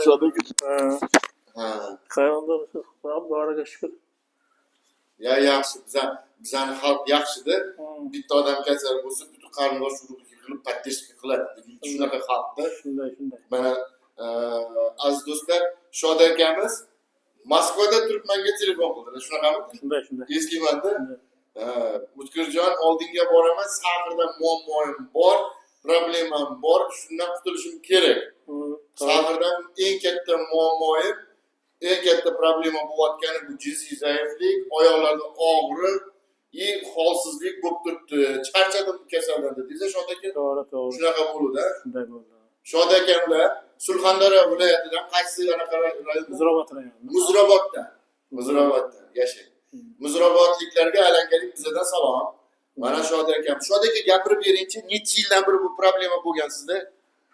Shoda aka? Ha. Qayerda boriga shukur. Ya yaxshi, bizani xalq yaxshida. Bitta odam kasal bo'lsa, butun qarindosh urug' yig'ilib поддержка qiladi. Shunaqa xalqda. Shunday, shunday. Mana aziz do'stlar, Shoda akamiz Moskvada turib menga telefon qildilar. Shunaqami? Shunday, shunday. Eslaymanda. O'tkirjon, oldinga boraman, сахар dan muammoim bor, problemam bor, shundan qutulishim kerak. Сахар dan eng katta muammoim, eng katta problema bo'layotgani bu jinsiy zaiflik, oyoqlarda og'riq, holsizlik bo'lib turibdi. Charchadim bu kasaldan dedingiz, Shoda aka? To'g'ri, to'g'ri. Shunaqa bo'ldi-da. Shunday bo'ldi. Shoda akamlar Surxondaryo viloyatidan qaysi anaqa rayon? Muzrabot rayoni. Muzrabotdan. Muzrabotdan yashang. Muzrabotliklarga alangalik bizadan salom. Mana Shoda akam. Shoda aka, gapirib beringchi, necha yildan beri bu problema bo'lgan sizda?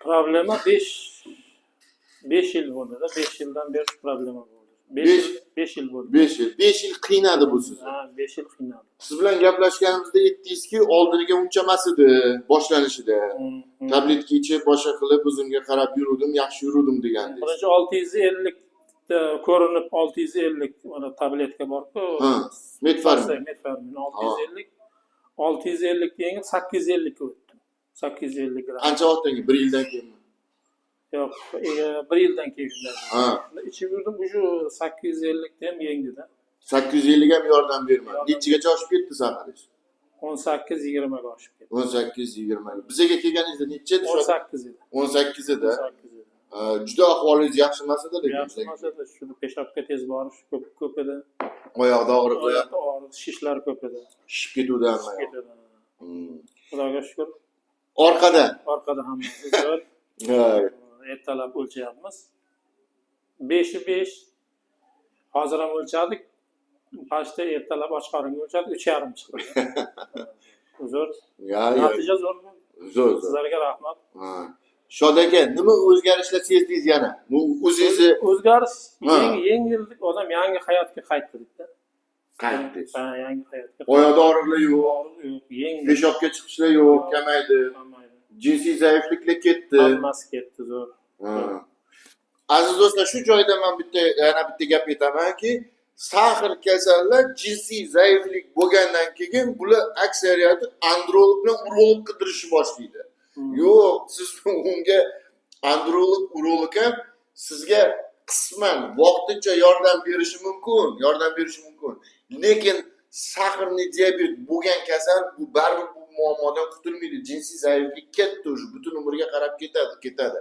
Problema 5 yil bo'ldi-da, 5 yildan beri shu problema bo'ldi. 5 yil bo'ldi. 5 yil. 5 yil qiynadi bu sizni. Ha, 5 yil qiynadi. Siz bilan gaplashganimizda aytdingizki, oldiniga uncha emas edi boshlanishida. Tabletka ichib, boshqa qilib, o'zimga qarab yuruvdim, yaxshi yuruvdim degandingiz. Birinchi 650 ta ko'rinib, 650 mana tabletka bor-ku. Ha, metformin. Metformin 650. 650 keyin 850 ga o'tdim. 850 gram. Qancha vaqtdan keyin? 1 yildan keyinmi? Yo'q, 1 yildan keyin shunday. Ha. Ichib yurdim, shu 850 ta ham yengdi-da. 850 ga ham yordam bermadi. Nechigacha oshib ketdi safaringiz? 18-20 ga oshib ketdi. 18-20. Bizaga kelganingizda necha edi? 18 edi. 18 edi. 18 edi. Juda ahvolingiz yaxshi emas edi lekin. Yaxshi emas edi. Shu peshobga tez borish ko'p edi. Oyoqda og'riqlar, oyoqda og'riq, shishlar ko'p edi. Shishib ketuvdi hamma. Shishib ketdi. Xudoga shukr. Orqada. Orqada hammasi zo'r. Ertalab o'lchayapmiz. 5.5. Hozir ham o'lchadik. Pastda ertalab och qoringa o'lchadik, 3.5 chiqdi. Zo'r. Natija zo'r. Zo'r. Sizlarga rahmat. Shoda aka, nima o'zgarishlar sezdingiz yana? Bu o'zingizni o'zgarish yengillik, odam yangi hayotga qaytdi debdi. Qaytdi. Ha, yangi hayotga. Oyoqda og'riqlar yo'q, yengil. Peshobga chiqishlar yo'q, kamaydi. Jinsiy zaifliklar ketdi. Hammasi ketdi, zo'r. Aziz do'stlar, shu joyda men yana bitta gap aytamanki, sahr kasallar jinsiy zaiflik bo'lgandan keyin bular aksariyati androlog bilan urolog qidirishni boshlaydi. Yo'q, siz unga androlog, urolog ham sizga qisman vaqtincha yordam berishi mumkin, Lekin sahrni diabet bo'lgan kasal bu baribir bu muammodan qutulmaydi. Jinsiy zaiflik ketdi, o'sha butun umrga qarab ketadi.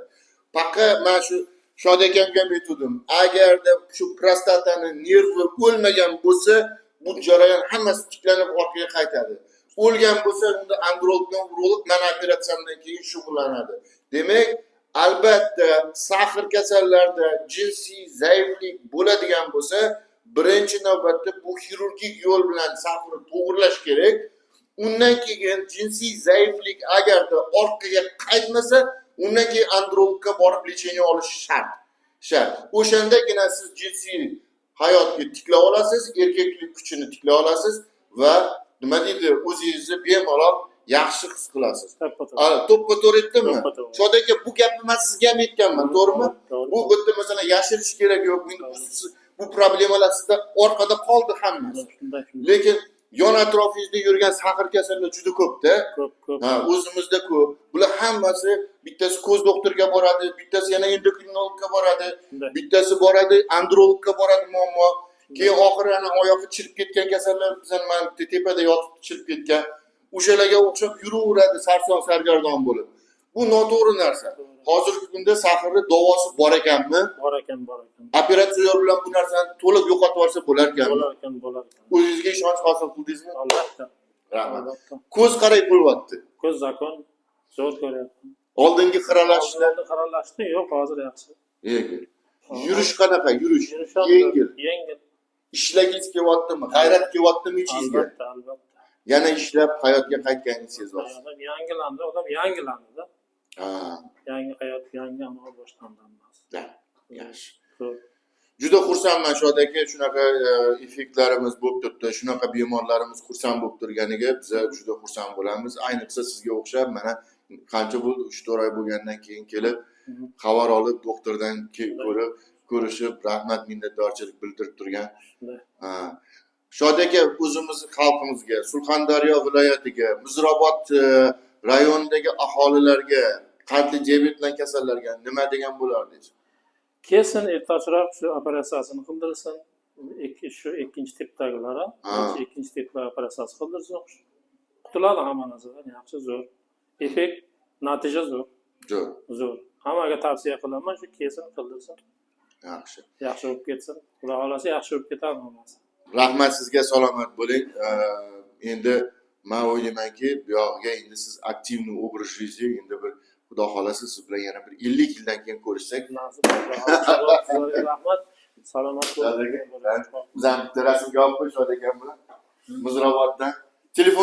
Faqat mana shu Shoda akamga ham aytdim, agarda shu prostatani nervi o'lmagan bo'lsa, bu jarayon hammasi tiklanib orqaga qaytadi. O'lgan bo'lsa, unda androlog bilan urolog mana operatsiyamdan keyin shug'ullanadi. Demak, albatta sahr kasallarda jinsiy zaiflik bo'ladigan bo'lsa, birinchi navbatda bu xirurgik yo'l bilan sahrni to'g'rilash kerak. Undan keyin jinsiy zaiflik agarda orqaga qaytmasa, undan keyin andrologga borib lecheniya olish shart. O'shandagina siz jinsiy hayotni tiklab olasiz, erkaklik kuchini tiklab olasiz va nima deydi, o'zingizni bemalol yaxshi his qilasiz. To'ppa to'g'ri aytdimmi? Shoda aka, bu gapni men sizga ham aytganman, to'g'rimi? Bu yerda masalan yashirish kerak yo'q. Bu problemalar sizda orqada qoldi hammasi. Lekin yon atrofingizda yurgan sahr kasallar juda ko'p-da. Ko'p. Ha, o'zimizda ko'p. Bular hammasi bittasi ko'z doktoriga boradi, bittasi yana endokrinologga boradi, bittasi boradi, andrologga boradi muammo. Keyin oxiri ana oyog'i chirib ketgan kasallar bizani mana tepada yotib chirib ketgan. O'shalarga o'xshab yuraveradi sarson sargardon bo'lib. Bu noto'g'ri narsa. Hozirgi kunda sahrni davosi bor ekanmi? Bor ekan, bor ekan. Operatsiya yo'li bilan bu narsani to'liq yo'qotib olsa bo'lar ekanmi? Bo'lar ekan, bo'lar ekan. O'zingizga ishonch hosil qildingizmi? Albatta. Rahmat. Ko'z qaray bo'lyapti. Ko'z zakon zo'r ko'ryapti. Oldingi xiralashishlar, oldingi xiralashdi yo'q, hozir yaxshi. Yengil. Yurish qanaqa? Yurish yengil. Yengil. Ishlagingiz kelyaptimi? G'ayrat kelyaptimi ichingizga? Albatta, albatta. Yana ishlab hayotga qaytganingizni sezyapsiz. Odam yangilandi, odam yangilandi-da. Ha. Yangi hayot, yangi amal boshlandi hammasi. Yaxshi. Juda xursandman Shoda aka, shunaqa effektlarimiz bo'lib turibdi, shunaqa bemorlarimiz xursand bo'lib turganiga biz juda xursand bo'lamiz. Ayniqsa sizga o'xshab mana qancha bo'ldi, 3-4 oy bo'lgandan keyin kelib Xabar olib, doktordan ko'rib, ko'rishib, rahmat, minnatdorchilik bildirib turgan. Shunday. Ha. Shodi aka, o'zimizni xalqimizga, Surxondaryo viloyatiga, Muzrabot rayonidagi aholilarga, qandli diabet bilan kasallangan nima degan bo'lardingiz? Kelsin, ertachiroq shu operatsiyasini qildirsin. Shu ikkinchi tipdagilar, ikkinchi tiplar operatsiyasi qildirsin. Qutuladi hamma narsadan, yaxshi, zo'r. Effekt, natija zo'r, Zo'r, zo'r. Hammaga tavsiya qilaman, shu kelsin, qildirsin. Yaxshi. Yaxshi bo'lib ketsin. Xudo xohlasa, yaxshi bo'lib ketadi hammasi. Rahmat sizga, salomat bo'ling. Endi man o'ylaymanki, bu yog'iga endi siz активный образ жизни, endi bir Xudo xohlasa, siz bilan yana bir 50 yildan keyin ko'rishsak. Nasib bo'lsa, sizlarga rahmat. Salomat bo'ling. Biz ham bitta rasmga olib qo'y Shodi akam bilan. Muzrabotdan. Telefon